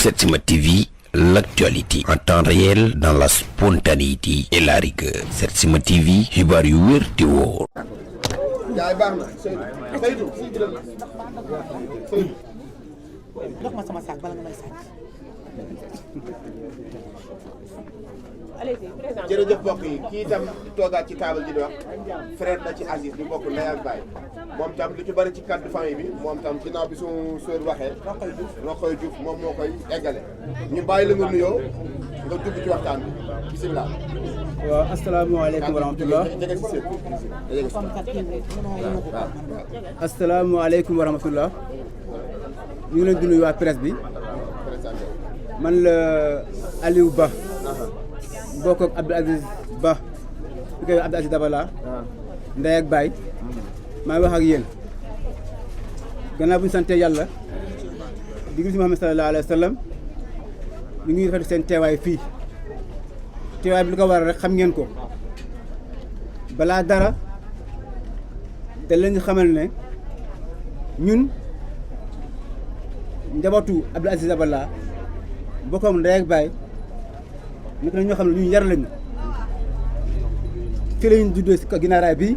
Setsima TV, l'actualité en temps réel dans la spontanéité et la rigueur. Setsima TV, xibaar yu wér te wóor. yaay baax na Seydou jox ma sama sac bala nga may sàcc. jërëjëf mbokk yi kii itam toogaat ci taabal ji di wax frère la ci Aziz bi bokk ndey ak baay moom tam lu ci bëri ci kàddu famille bi moom tam ginnaaw bi suñu sœur waxee Rokhaya Diouf moom moo koy eggale ñu bàyyi la nga nuyoo nga dugg ci waxtaan bi bisimilah. waaw asalaamaaleykum wa rahmatulah. asalaamaaleykum wa rahmatulah. ñu ngi leen di nuyu waa presse bi man la Aliou Ba. bokk ak Abdou Aziz Ba. ñu koy wax Abdou Aziz Dabala. ndey ak baay. maa ngi wax ak yéen. gannaaw bu ñu santee yàlla. di gis Muhammad sallallahu alayhi wa sallam. ñu ngi rafetlu seen teewaay fii. teewaay bi li ko waral rek xam ngeen ko. balaa dara. te lañu xamal ne. ñun. njabootu Abdou Aziz Dabala. bokkoom ndey ak baay. nekk na ñoo xam ne ñu yar lañu. fii lañu juddoo si ginnaaw raay bi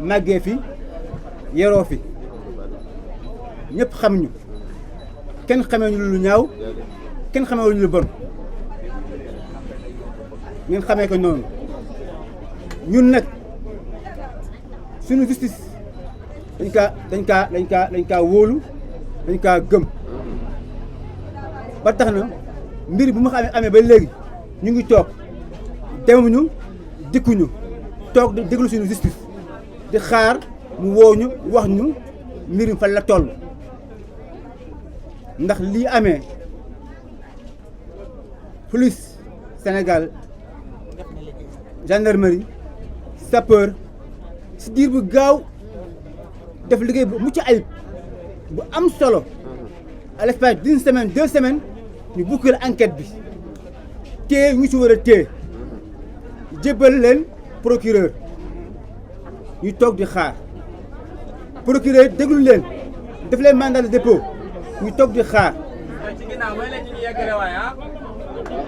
màggee fi yeroo fi ñëpp xam ñu kenn xamee ñu lu ñaaw kenn xamee ñu lu bon ngeen xamee ko noonu ñun nag suñu justice dañ kaa wóolu dañ kaa gëm ba tax na mbir bu ma amee ba léegi ñu ngi toog demuñu dikkuñu toog di déglu suñu justice di xaar mu woo ñu wax ñu mbir mi fan la toll ndax lii amee police Sénégal gendarmerie sapeur si diir bu gaaw def liggéey bu mucc ayib bu am solo à l'espace d'une semaine 2 semaines ñu boucler enquête bi téye ñu ci war a téye jébbal leen procureur ñu toog di xaar procureur déglu leen def leen mandat de dépôt ñu toog di xaar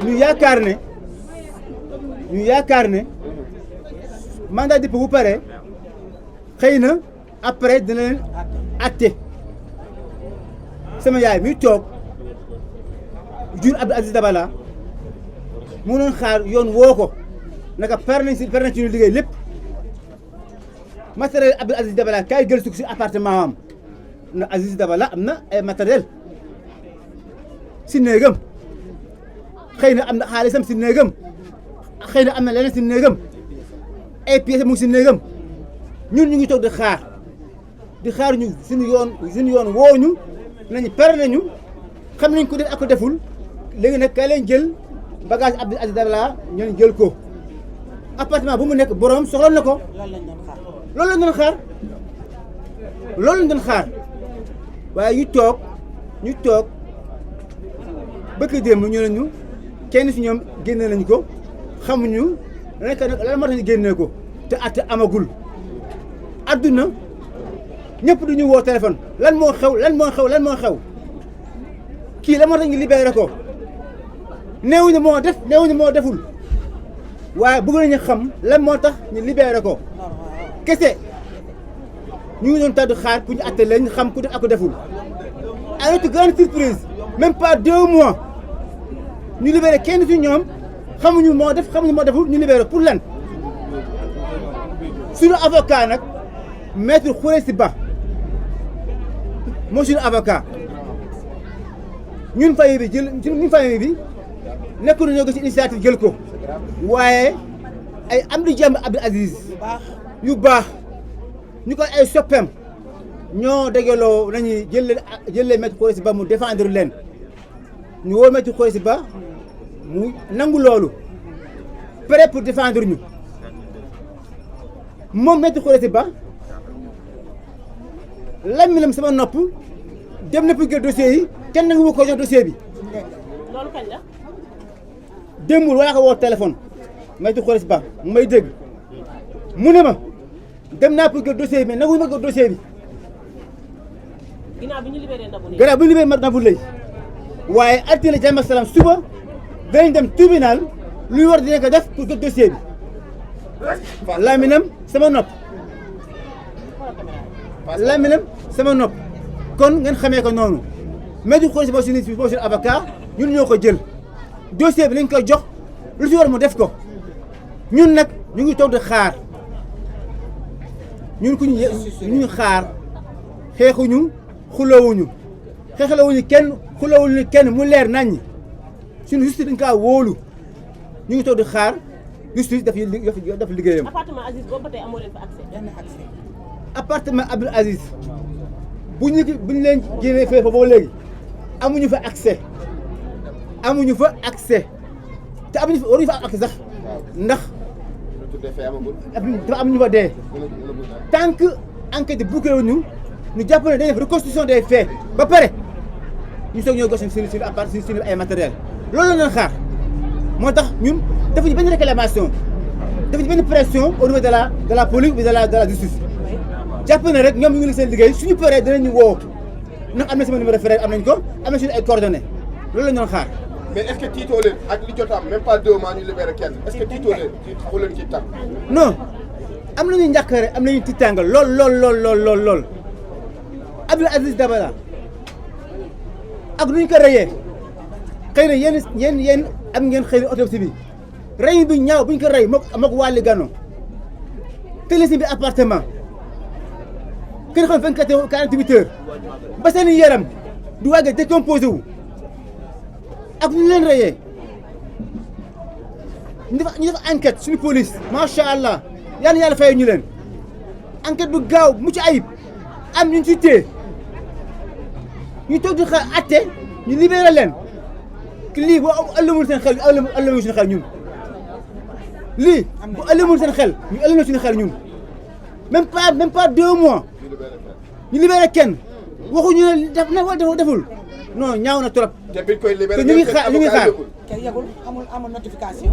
ñu yaakaar ne mandat de dépôt bu pare xëy na après dina leen atte sama yaay mi toog jur Abdou Aziz Dabala mu doon xaar yoon woo ko naka pare nañ ci ñu liggéey lépp matériel Abdou Aziz Dabala kaay gël suk si appartement am na Aziz Dabala am na ay matériel si néegam xëy na am na xaalisam si néegam xëy na am na leneen si néegam ay pièces mu ngi si néegam ñun ñu ngi toog di xaar ñu suñu yoon woo ñu nañu pare nañu xam nañ ko def ak ko deful léegi nag kay leen jël bagage Abdou Aziz Dabala ñoo jël ko appartement bu mu nekk borom soxla na ko loolu lañ doon xaar waaye ñu toog bëkk démb ñu ne ñu kenn si ñoom génne nañ ko xamuñu nekk nag lan moo tax ñu génnee ko te atte amagul adduna ñëpp duñu woo téléphone lan moo xew kii la moo tax ñu libéré ko néewuñu moo def néewuñu moo deful waaye bëgg nañu xam lan moo tax ñu libéré ko kese ñu ngi doon tàddu xaar pour ñu atte leen xam ku def ak ku deful à notre grande surprise même pas 2 mois ñu libéré kenn ci ñoom xamuñu moo def xamuñu moo deful ñu libéré pour lan suñu avocat nag maître Khoureyssi Ba moo suñu avocat ñun famille bi nekkul ñoo gis initiative jël ko waaye ay am di jàmm Abdou Aziz yu baax ñu ko ay soppeem ñoo dajaloo nañu jël leen maître Khoureyssi Ba mu défendre leen ñu woo maître Khoureyssi Ba mu nangu loolu prêt pour défendre ñu moom maître Khoureyssi Ba laminam sama nopp dem na pour jël dossier yi kenn nangu ma ko jox dossier bi loolu kañ la. démbul wala ko woo téléphone maître Khoureyssi Ba may dégg mu ne ma dem naa pour jël dossier bi mais nangu ma ko dossier bi ginnaaw bi ñu libéré Nabou Leye. gannaaw bu ñu libéré Nabou Leye waaye altine jàmm ak salaam suba danañ dem tribunal luy war dina ko def pour que dossier bi laminam sama nopp laminam sama nopp kon ngeen xamee ko noonu mais du xool si boo suñu avocat ñun ñoo ko jël dossier bi lañ koy jox lu si war mu def ko ñun nag ñu ngi toog di xaar ñun ñu xaar xeexuñu xulawuñu xeexlawuñu kenn xulawuñu kenn mu leer naññi suñu justice dañ kaa wóolu ñu ngi toog di xaar justice daf liggéeyam. appartement Aziz boobu ba tey amoo leen fa accès. benn accès. appartement Abdoul Aziz bu ñu leen génnee fee fa ba léegi amuñu fa accès te waruñu fa am accès sax ndax dafa am ñu fa dee tant que enquête bi bouclé wuñu ñu jàpp ne dañuy def reconstitution des faits ba pare ñu soog ñoo gos suñu ay matériel loolu la ñu xaar moo tax ñun defuñu benn réclamation defuñu benn pression au niveau de la police ou de la justice jàpp ne rek ñoom ñu ngi seen liggéey suñu paree dinañu woo ndax am na sama numéro frère am nañ ko am na suñu ay coordonnées loolu la ñu doon xaar. mais est-ce que tiitoo leen ak li jot am même pas 2 mois ñu libéré kenn est-ce que tiitoo leen xaw leen ci tànk. non am nañu njàkkare am nañu tiitaangal lool Abdoul Aziz Dabala ak nu ñu ko reyee xëy na yéen am ngeen xëy na autopsie bi rey bi ñaaw bu ñu ko rey mook wàlli gano tële si bi appartement kenn xam 24 heures 48 heures ba seen yaram du wàgge décomposé wu ak ñu leen reyee ñu def enquête suñu police macha allah yal na yàlla fayal ñu leen enquête bu gaaw mucc ayib am ñu ci téye ñu toog di xaar atte ñu libéré leen lii boo ëllëmul seen xel ñu ëllëmul suñu xel ñun lii bu ëllëmul seen xel ñu ëllëmul suñu xel ñun même pas 2 mois ñu libéré kenn waxuñu ne def na wala deful non ñaaw na trop. te biñ koy libéré ñu ngi xaar kenn yëgul amul notification.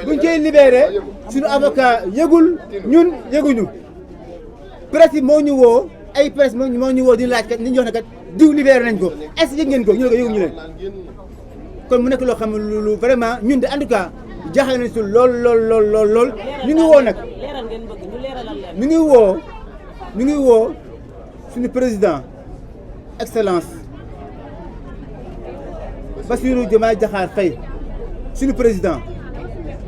buñ koy libéré suñu avocat yëgul ñun yëguñu presse moo ñu woo ay presse moo ñu woo di laaj kat ni ñu wax ne kat diw libéré nañ ko est-ce que yëg ngeen ko ñu ne ko yëguñu leen kon mu nekk loo xam ne lu vraiment ñun de en tout cas jaaxle nañ si lool ñu ngi woo nag ñu ngi woo suñu président excellence Bassirou Diomaye Diakhar Faye suñu président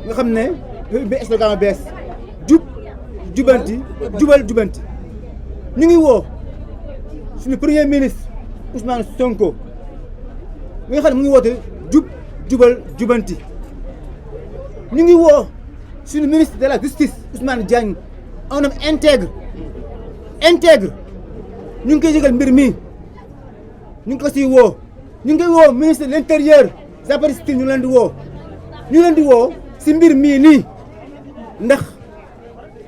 nga xam ne bi slogan bees jubanti ñu ngi woo suñu premier ministre Ousmane Sonko mi nga xam ne mu ngi woote jubanti ñu ngi woo suñu ministre de la justice Ousmane Diagne un homme intègre ñu ngi koy yëgal mbir mi ñu ngi ko siy woo ñu ngi woo ministre de l'intérieur Jean-Baptiste Tine ñu leen di woo si mbir mii nii ndax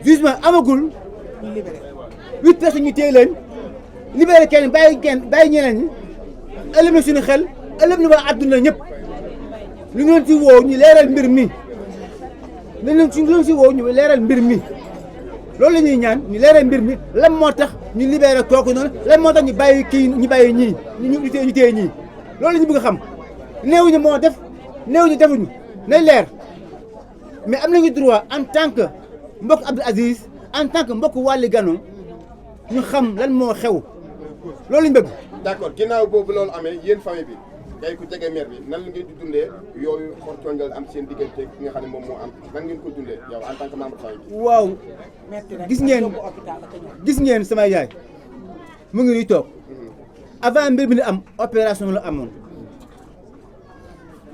jugement amagul 8 personnes ñu téye leen libéré kenn bàyyi ñeneen ñi ëllëg na suñu xel ëllëg na waa àdduna ñëpp ñu ngi leen si woo ñu leeral mbir mi ñu leeral mbir mi loolu la ñuy ñaan ñu leeral mbir mi lan moo tax ñu libéré kooku noonu lan moo tax ñu bàyyi ñii ñu téye ñii loolu la ñu bëgg a xam néew ñu moo def néew ñu defuñu nay leer mais am nañu droit en tant que mbokk Abdoul Aziz en tant que mbokk Wally Gano ñu xam lan moo xew loolu la ñu bëgg. d'accord ginnaaw boobu loolu amee yéen famille bi ngay ko jege maire bi nan la ngeen di dundee yooyu xortoñgal am seen diggante ki nga xam ne moom moo am nan ngeen ko dundee yow en tant que membre famille bi. waaw gis ngeen sama yaay mu ngi nii toog avant mbir mi di am opération la amoon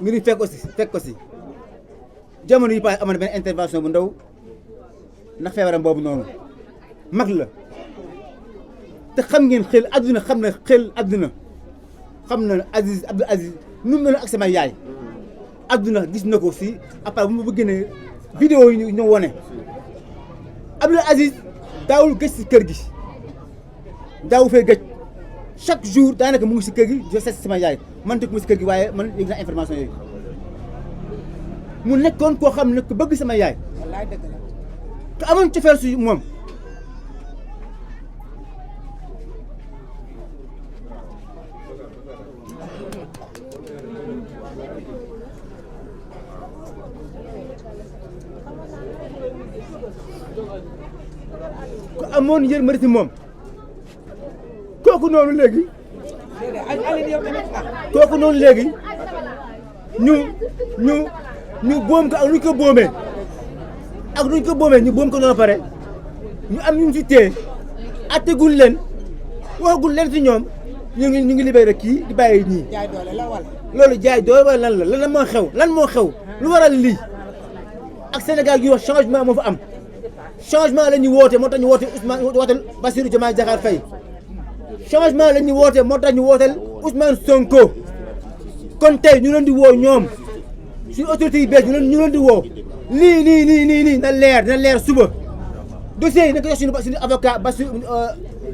ngi ni fekk ko si jamono yi paase amoon benn intervention bu ndaw ndax feebaram boobu noonu mag la te xam ngeen xel adduna xam na Abdoul Aziz nu mu mel ak sama yaay adduna gis na ko si après bu ma bëgg ne vidéo yi ñu wone Abdoul Aziz daawul gëj si kër gi daawu fee gëj chaque jour daanaka mu ngi si kër gi di seet sama yaay man teg mu si kër gi waaye man yëg naa information yooyu mu nekkoon koo xam ne ku bëgg sama yaay te amoon cofeel su moom amoon yërmande si moom kooku noonu léegi kooku noonu léegi ñu boom ko ak nuñ ko boomee ñu boom ko noonu pare ñu am ñu si téye attegul leen waxagul leen si ñoom ñu ngi libéré kii di bàyyi ñii. jaay doole la wala. loolu jaay doole wala lan moo xew lu waral lii ak Sénégal gi wax changement moo fa am changement la ñu woote moo tax ñu woote Ousmane wooteel Bassirou Diomaye Diakhar Faye changement la ñu woote moo tax ñu wooteel Ousmane Sonko kon tey ñu leen di woo ñoom suñu autorités yi bees ñu leen di woo nii na leer suba dossier yi nañ ko jox suñu avocat Bassirou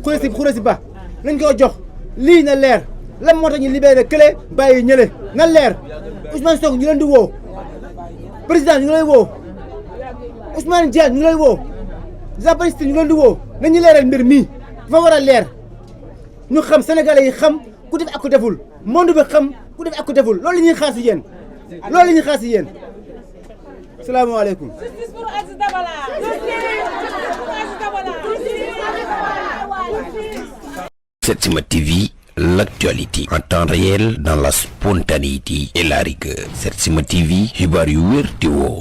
Khoureyssi Ba nañ ko jox lii na leer lan moo tax ñu libéré kële bàyyi ñële na leer Ousmane Sonko ñu leen di woo président ñu ngi lay woo Ousmane Diagne ñu ngi lay woo Jean-Baptiste ñu leen di woo nañu leeral mbir mii dafa war a leer ñu xam sénégalais yi xam ku def ak ku deful monde bi xam ku def ak ku deful loolu la ñuy xaar si yéen salaamaaleykum. Justice pour Aziz Dabala. Setsima TV, l'actualité en temps réel dans la spontanéité et la rigueur. Setsima TV, xibaar yu wér te woo